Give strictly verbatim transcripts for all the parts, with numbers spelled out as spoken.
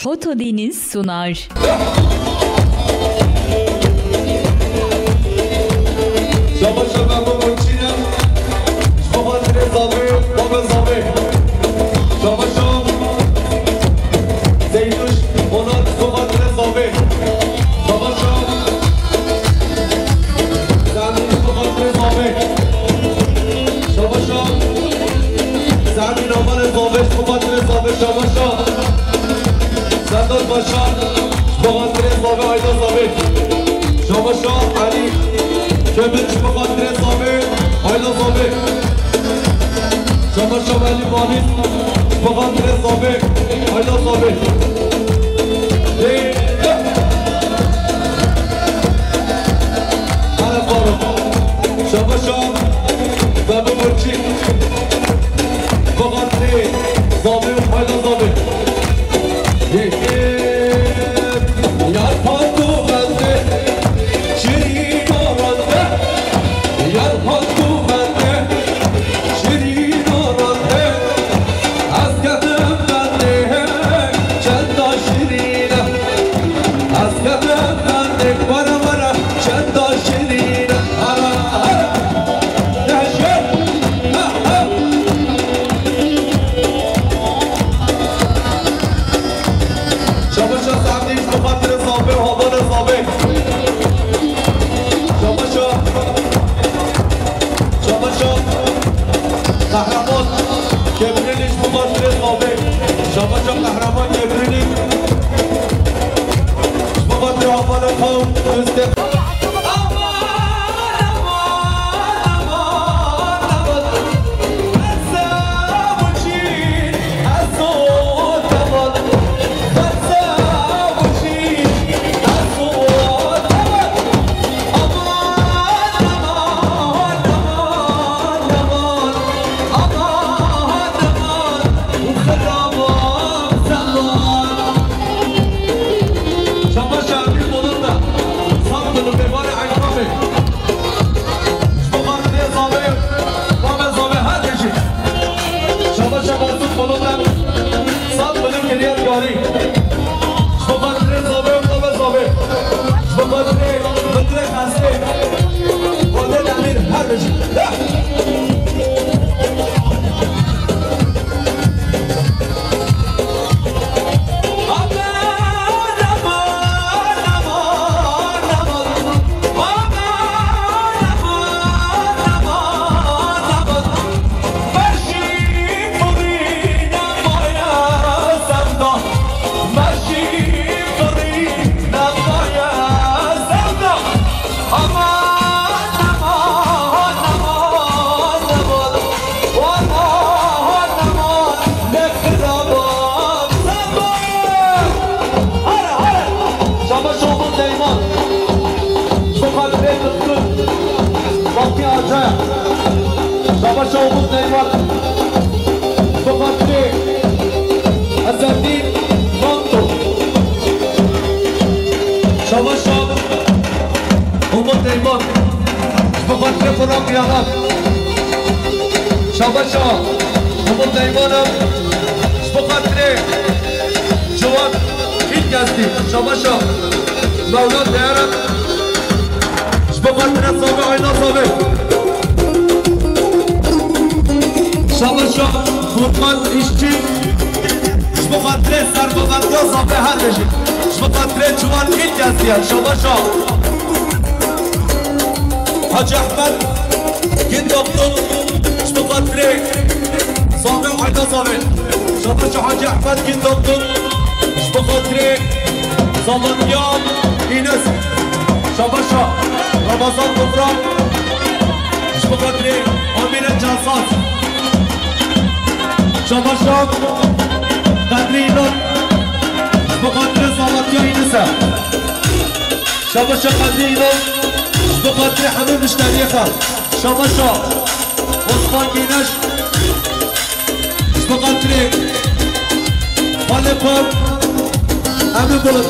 Foto Deniz sunar. Şabaşa Memo Burçîne, ji bo xatirê zavê, bavê zavê. Şabaşa Zeynuş, Onat, ji bo xatirê zavê. Şabaşa Sami, ji bo xatirê zavê. Şabaşa Sami, namale zavê, ji bo xatirê zavê. Şabaşa Serdar Başar, ji bo xatirê zavê, ayda zavê. Şabaşa Elî Kömür, ji bo xatirê zavê, ayda zavê. Şabaşa Elî Malis, ji bo xatirê zavê, ayda zavê. Ê, hele Faruk. Şabaşa Bebe Burçî, ji bo xatirê zavê û ayda zavê. Yar Fatu bende, şirîna bende. Yar Fatu bende, şirîna bende. Ez ketim bende, çenda şirîne. Ez ketim bende, were were, çenda şirîne. Ara, ara. Dehşet. Ha, ha. Şabaşa Sa'dî, ji bo xatirê zavê û hevalê zavê. Şabaşa, şabaşa Qehreman Kebrilî, ji bo xatirê zavê. Şabaşa Qehreman Kebrilî, ji bo xatirê hevalê xwe û dostê. Şabaş Şamî Polat da, sağ olun, Bêvarê Eyşanê. Ji bo xatirê zavê, bavê zavê her bijî. Şabaş Şamî Polat da, sağ olun, Kiryat Garî. Ji bo xatirê zavê, bavê zavê. Ji bo xatirê Xizirê Xesê, Xwedê Demîr her bijî. Aman, aman, aman, aman. Aman, aman. Ne krabam. Hare, hare. Şabaş Omut Neyman. Ji bo xatirê Dilkut. Fatih Acaya. Şabaş Omut Neyman. Ji bo xatirê Esedîn Manto. Şabaş Omut Neyman. Ji bo xatirê Firak Yalan. Şabaşa Umut Neyman e. Ji bo xatirê Ciwan Hînkestî. Şabaşa Mewlad Değer e. Ji bo xatirê Zavê Ayna Zavê. Şabaşa Furkan Îşçî. Ji bo xatirê serbavendiya Zavê her bijî. Ji bo xatirê Ciwan Hînkestî ye. Şabaşa Hacı Ahmet Gündoğdu, ji bo xatirê Zavê Ayda Zavê. Şabaşa Hacı Ahmet Gündoğdu, ji bo xatirê Zavetiya Înes. Şabaşa Ramazan Kobra, ji bo xatirê Amîre Cansaz. Şabaşa Kadrî Înan, ji bo xatirê Zavetiya Înes e. Şabaşa Kadrî Înan, ji bo xatirê hemî muşteriyê xwe. Şabaşa Osman Gîneş, ji bo xatirê xalê xwe. Em ê bilind.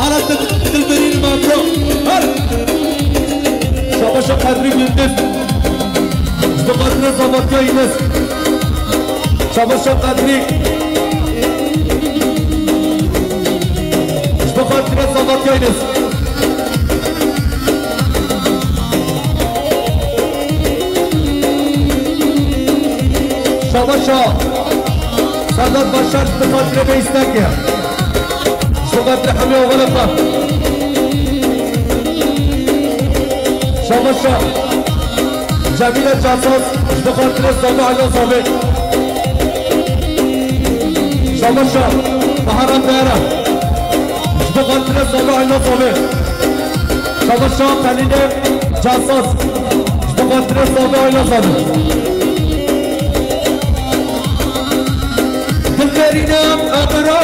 Ara Dil-, Dilberîn Memro. Her. Şabaşa Kadrî Gündüz, ji bo xatirê Zavetiya Înes. Şabaşa Kadrî. Şabaşa. Sedat Başar, ji xatirê bê îstek e. Ji xatirê hemî oxirê xwe. Şabaşa. Cemîle Casas, ji xatirê Zame Ayla Zame. Şabaşa. Bahara Dera. Ji xatirê Zame Ayla Zame. Şabaşa Xelîlê Casas. Ji xatirê Zame Ayla Zame. Dilberîne Aqra,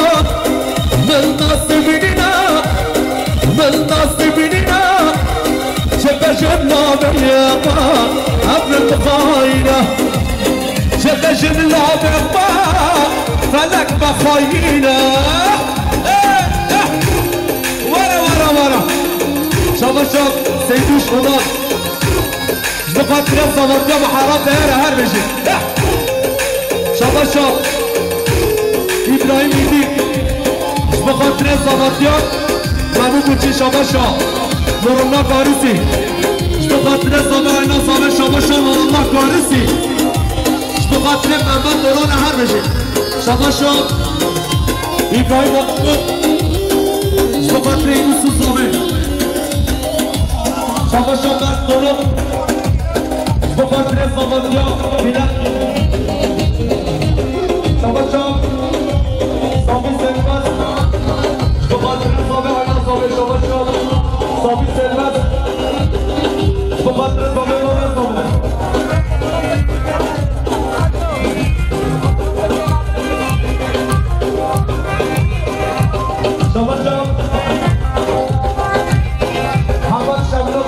min nas bînîne, min nas bînîne, çi bejim navê ye, ev min bixayîne. Ji xwe jin lavê xwe felek vexwayîne. Eh, eh. Were, were, were. Şabaşa Seydûş Oman. Ji xatirê zamantiya Mihara Değer her bêjin. Eh. Şabaşa Îbrahîm Îdî. Ji xatirê zamantiya Memû Guçî, şabaşa Nurullah Karisî. Ji xatirê zame Ayna Zame, şabaşa Nurullah Karisî. Ji xatirê Mehmet Doran e her bêjin. Şabaşa Îbrahîm Akbû. Ji xatirê Yusuf Zame. Şabaşa Mert Doran. Ji xatirê Zamantiya Bîle. Şabaşa Sabî Selmez. Ji xatirê Zame Ayna Zame, şabaşa Sabî Selmez. Ji xatirê Zame Ayna Zame. Şabaşa Hamat Şemlûk.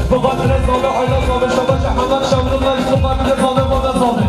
Ji xatirê Zame Ayna Zame, şabaşa Hamat Şemlûk, ji xatirê Zame Ayna Zame.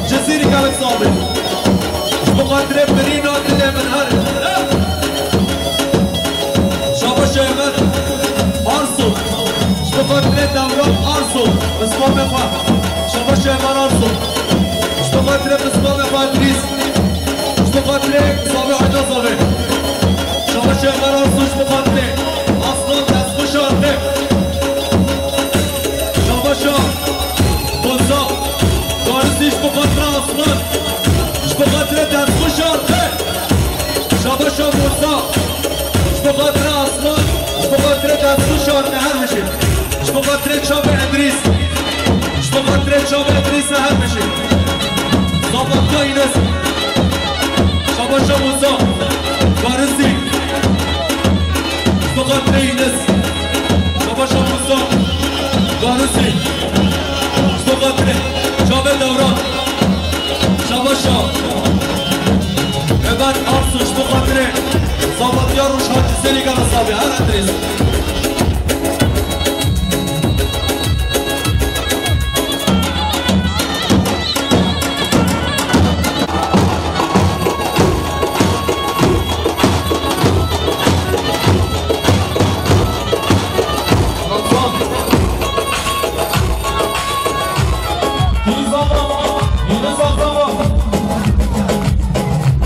Cizîrî gelek sabê. Ji bo xatirê birîna dilê min her. Şabaş Êmer Arso. Ji bo xatirê Dewran Arso. Misbabê xwe. Şabaş Êmer Arso. Ji bo xatirê misbabê xwe Idrîs. Ji bo xatirê Zavê Ayda Zavê. Şabaş Êmer Arso ji bo xatirê Aslan destxweşa te. Şabaşa Musa Garisî ji bo xatira Aslan. Ji bo xatira destxweşa te. Şabaşa Musa ji bo xatira Aslan. Ji bo xatira destxweşa te her bijî. Ji bo xatira çavê Idrîs. Ji bo xatira çavê Idrîs her bijî. Zafatiya Înes. Şabaşa Musa Garisî. Ji bo xatirê Înes. Şabaşa Musa Garisî. Ji bo xatirê çavê Dewran. Şabaşa Mehmet Arsu ji bo xatirê Zavatiya Rojhilata Cizîrê gera sabê. Her Idrîs.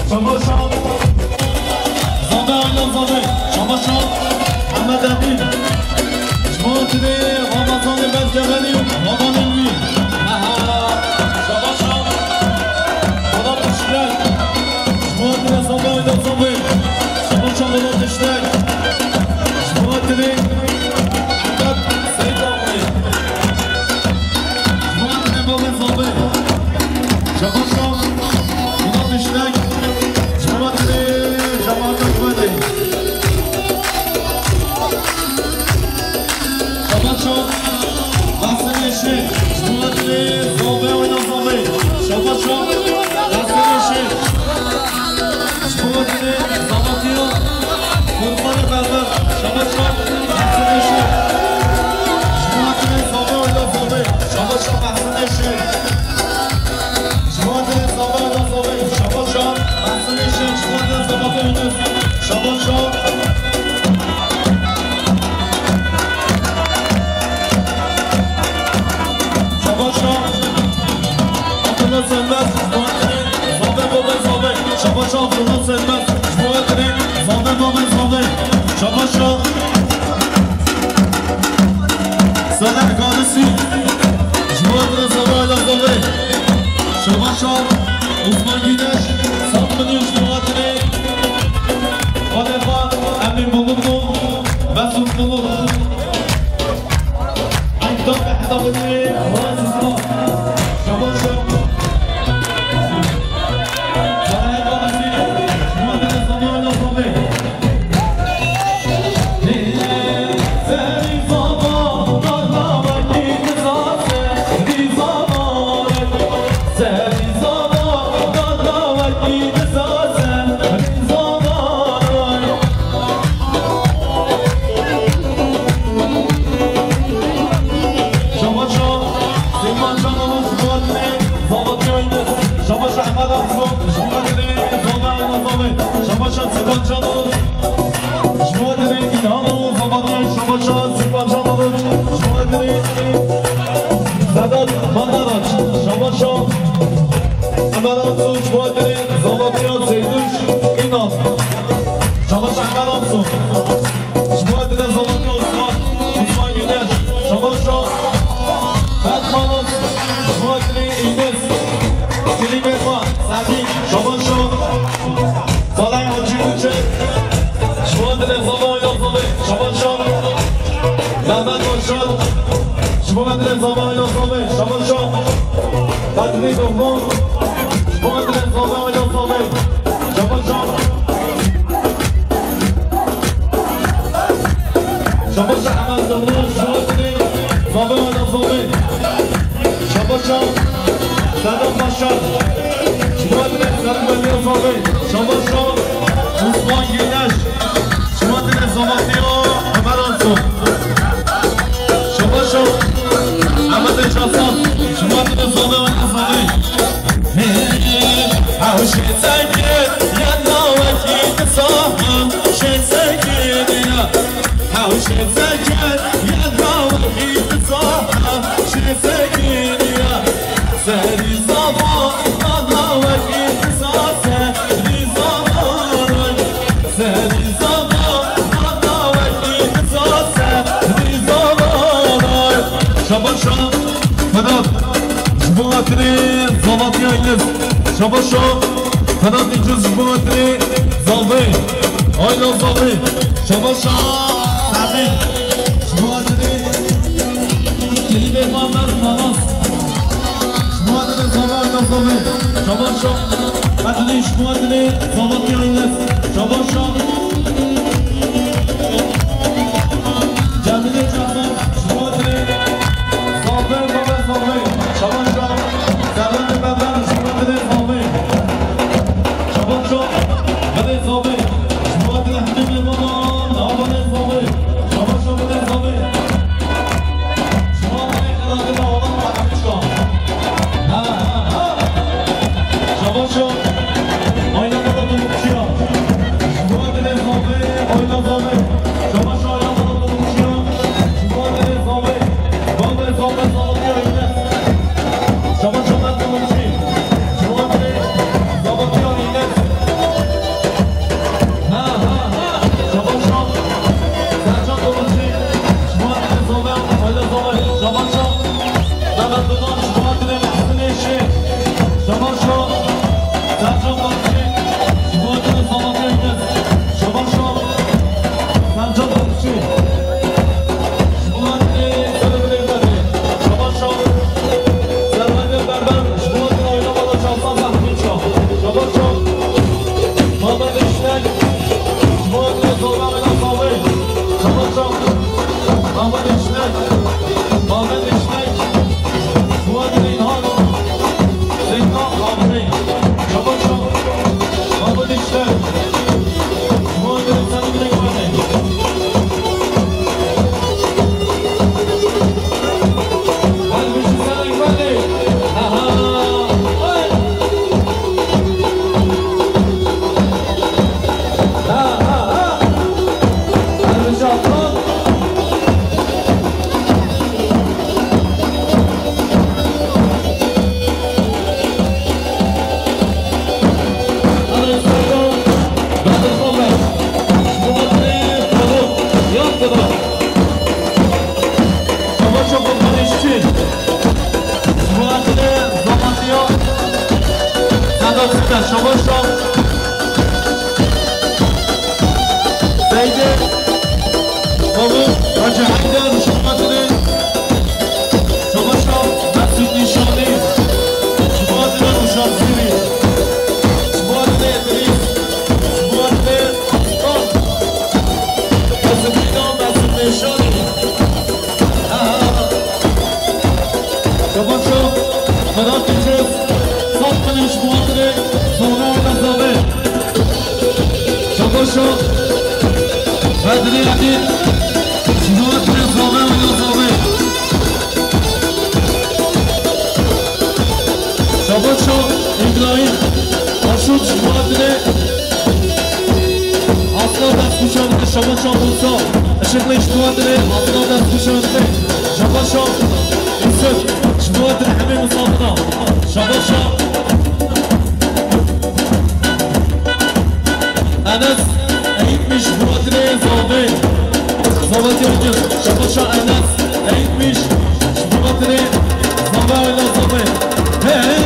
Şabaşa Zade Aylan Zade, Şabaşa Ehmed Emin. Ji bo tirê Ramazanê Belkevenî û Ramazanê wî. Aha. Şabaşa Polat Işlek. Ji bo tirê Zade Aylan Zade. Şabaşa Polat Işlek. Ji bo tirê Ehmed Seydoğlu. Ji bo tirê Babê Zade. Şabaşa Polat Işlek. Ji bo tirê cemaata xwe de. Şabaşa Mahsin Yeşil. Ji bo tirê Zade Aylan Zade. Şabaşa Mahsin Yeşil. Ji bo tirê Zavatiya Kurbanê Berber. Şabaşa Mahsin Yeşil. Ji bo tirê Zade Aylan Zade. Şabaşa Mahsin Yeşil. Ji bo tirê Zade Aylan Zade. Şabaşa Mahsin Yeşil. Ji bo tirê Zavatiya Yunus. Şabaşa. Şabaşa Abdullah Sönmez, Zade Baba Zade. Şabaşa Abdullah Sönmez, Zade Baba Zade. Şabaşa Salih Galisi, Zade Zade. Şabaşa Osman Güneş, Samsun'un Zade. Adefa Emin Bulutlu, Mesut Bulut. Şabaşa Seyman Canan'ın Fuat'ı, Zavatiya Yunus. Şabaşa Ahmet Aksu, Şabaşa Zona Nazami. Şabaşa Seyman Canan'ın Şumadiri İlhamo Zavatiya. Şabaşa Seyman Canan'ın Şumadiri Sedat Mandaraç. Şabaşa Ömer Aksu, Şumadiri Zavatiya Zeyduş İnan. Şabaşa Ömer Aksu. Şumadiri Zavatiya Osman, Osman Güneş. Şabaşa Fatma Naz, Şumadiri İlmez. Kilim Fatma, Sadi. Şabaşa Salih Hacı Uçe. Şumadiri Zavatiya Zali. Şabaşa Mehmet Başar. Şumadiri Zavatiya Zali. Şabaşa Fatma Doğma. Şumadiri Zavatiya Zali. Şabaşa Şabaşa Ahmet Zorlu, Şubatli, Zabe Ayda Zorlu. Şabaşa Sedat Başar, Şubatli, Sedat Beliya Zorlu. Şabaşa Osman Güneş, Şubatli, Zabatli, Ömer Alsu. Şabaşa Ahmet Eşasan, Şubatli, Zabe Ayda Zorlu. Şabaşa Vedat, ji bo hatinê Zavatiya Îngiliz. Şabaşa Vedat Îngiliz, ji bo hatinê Zavê. Ayla Zavê. Şabaşa Zavê. Ji bo hatinê Kelîmê Manas Manas. Ji bo hatinê Zavê, Ayla Zavê. Şabaşa Bedrî, ji bo hatinê Zavatiya Îngiliz. Şabaşa Cemîlê Cafer, ji bo hatinê Zavê, Zavê, Zavê. Şabaşa Serwendê Berber, ji bo hatinê Zavê. Şabaşa Binê Zavê, ji bo hatinê hemî mêvanan, havanê Zavê. Şabaşa Binê Zavê. Ji bo hatinê xelatê me, Alan Mehmetçika. Ha, ha, ha. Şabaşa Ayla Mala Topçuya. Ji bo hatinê Zavê, Ayla Zavê. Şabaşa Ayla Mala Topçuya. Ji bo hatinê Zavê. Zavê, Zavê, Zavê, Zavê. Şabaşa Mehmet Topçu. Ji bo hatinê Zavê, Zavê, Zavê. Ha, ha, ha. Şabaşa Sercan Topçu. Ji bo hatinê Zavê, Ayla Zavê. Şabaşa Mehmet Duman, ji bo hatinê Mehsinê Şêx. Şabaşa Sercan Topçu, ji bo hatinê Zavê Îngiliz. Şabaşa Sercan Topçu. Ji bo hatinê Serwendê Berber. Şabaşa Serwendê Berber, ji bo hatinê Ayla Mala Çalsan Zehmî Çal. Şabaşa Mehmet Işlek, ji bo hatinê Zavê Ayla Zavê. Şabaşa Mehmet Işlek, Mehmet Işlek, ji bo hatinê Înhan, Zeydan Avcı. Şabaşa Mehmet Işlek, ji bo hatinê Selim Lêkmanê. Hadi bir şey sana güvenli. Aha. Ay. Şabaşa Kurban Işçi. Ji bo hatinê Zavatiya Sedat Siper. Şabaşa Zeydê Mavû Hacı Heyder, ji bo hatinê. Şabaşa Mesut Nîşanî. Ji bo hatinê Rûşan Sîrî. Ji bo hatinê Îdrîs. Ji bo hatinê Aslan. Mesut Nîşanî. Şabaşa Vedat Yıldız, saf qilî ji bo hatinê Zavê Ayla Zavê. Şabaşa Bedrî Edî, ji bo hatinê Zavê Ayla Zavê. Şabaşa Îbrahîm Aşûk, ji bo hatinê Asla dest kuşandı, şabaşa Musa. Işıklı ji bo hatinê, asla dest kuşandı. Şabaşa Yusuf, ji bo hatinê hemî misafira. Şabaşa Enes Eğitmiş, ji bo hatinê Zavê. Zavê Tencir, şabaşa Enes Eğitmiş, ji bo hatinê Zavê Ayla Zavê. Hey!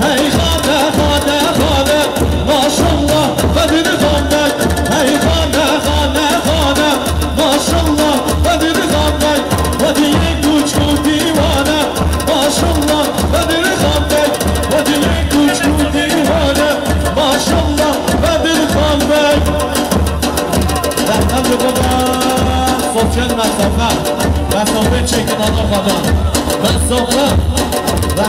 Hey xane, xane, xane, maşallah, Bedir xan bey. Hey xane, xane, xane, maşallah, Bedir xan bey. Hadi yek uç bu divane, maşallah, Bedir xan bey. Hadi yek uç bu divane, maşallah, Bedir xan bey. Rehmet baba, sosyal mesafe, mesafe çekin, ana xadan. Mesafe.